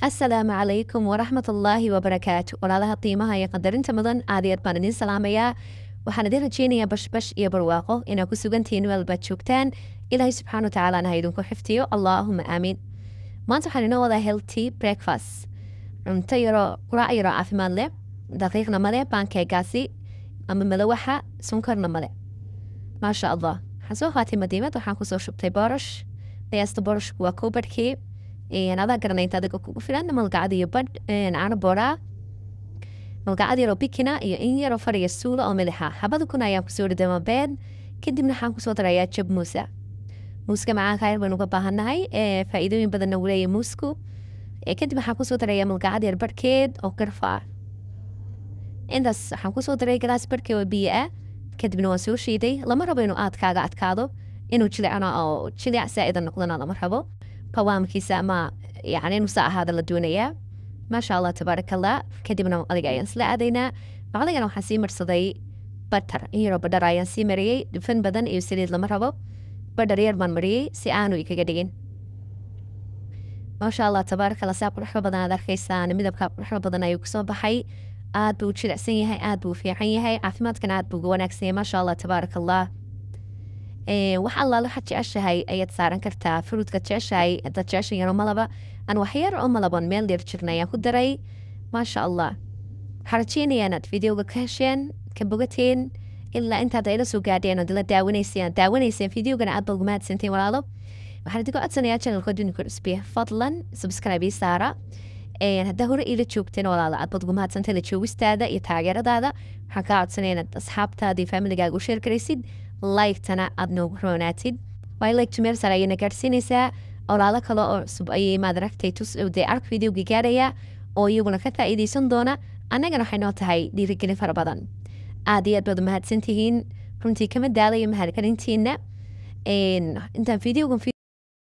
Asalaamu calaykum waraxmatullaahi wabarakaatu. Walaalaha qiimaha iyo qadarinta mudan, aad iyo aad baan idiin salaamayaa. Waxaan idin rajeynayaa bashbash iyo barwaaqo inaa ku sugantihiin meel baad joogtaan. Ilaahay subxaana watacaala ha idinku xifdiyo, allaahuma aamiin. Maanta waxaan inoo wadaa healthy breakfast, cunto yaroo quraac yaroo caafimaad leh, daqiiqna male pancake-gaasi ama malawaxa, sonkorna male, maasha Allah. Waxaan soo qaatay madiimad, waxaan kusoo shubtay boorash. Qiyaasta boorashku waa koobadhkii, adaa garanaynta adiga kugu filan. Malgacad iyo badh caano booraa, malgacad yaroo bikina iyo in yaroo fadhiga suula oo milixa. Xabada kun ayaan kusoo riday mabeed. Kadibna waxaan kusoo darayaa jab muusa. Muuska macaanka yar baynu uga baahannahay, faa'iidooyin badanna wuu leeyahay muusku. Kadib waxaan kusoo darayaa malgacad yar barhkeed oo garfa ah. Intaas waxaan kusoo daray galaas barhkeed oo biyo ah. Kadibna waan soo shiiday. Lama rabo inuu aad kaaga adkaado, inuu jilicana oo jilic saa'ida noqdona lama rabo. Qawaamkiisa ama yani inuu saa ahaada la doonayaa. Maasha Allah, tabaaraka Allah. Kadibna adiga ayaan isla aadaynaa. Bacdigana waxaan sii marsaday butter, in yaroo butter ayaan sii mariyey. Dufan badan iyo saliid lama rabo, butter yar baan mariyey si aanu ikaga dhigin. Maasha Allah, tabaaraka Allah. Saa quruxda badan aad arkaysaan, midabka quruxda badan ayuu kusoo baxay. Aad buu u jilicsan yahay, aad buu u fiican yahay, caafimaadkana aad buu uga wanaagsan yahay. Maasha Allah, tabaaraka Allah. Wax allaale waxaad jeceshahay ayaad saaran kartaa, fruitka jeceshahay. Haddaad jeceshahay yaro malaba, aan wax yar oo malaban meel yar jirna ayaan ku daray. Maasha Allah, waxaan rajeynayaa inaad videoga ka hesheen, ka bogateen, ilaa intaad ayla soo gaadheen ood ila daawanayseen videogana. Aad baad ugu mahadsanteen, walaalo. Waxaan idinka codsanayaa channelka Dunida Cusbiya, fadlan subscribe ii saara. Haddaa hore iila joogteen, walaalo, aad baad ugu mahadsantay la joogistaada iyo taageeradaada. Waxaan kaa codsanaya inaad asxaabtaada iyo familigaaga u share karaysid, like-tana aad noogu roonaatid, waayo like-tu meel sare ayayna gaadhsiinaysaa. Walaalo kale oo cusub ayay maad aragtay tus dee ark videoga gaaraya oo iyaguna ka faa'iidaysan doona. Annagana waxay noo tahay dhiirigelin fara badan. Aad iyo aad baad u mahadsantihiin runtii, kama daalayo mahadcelintiina intaan videogan.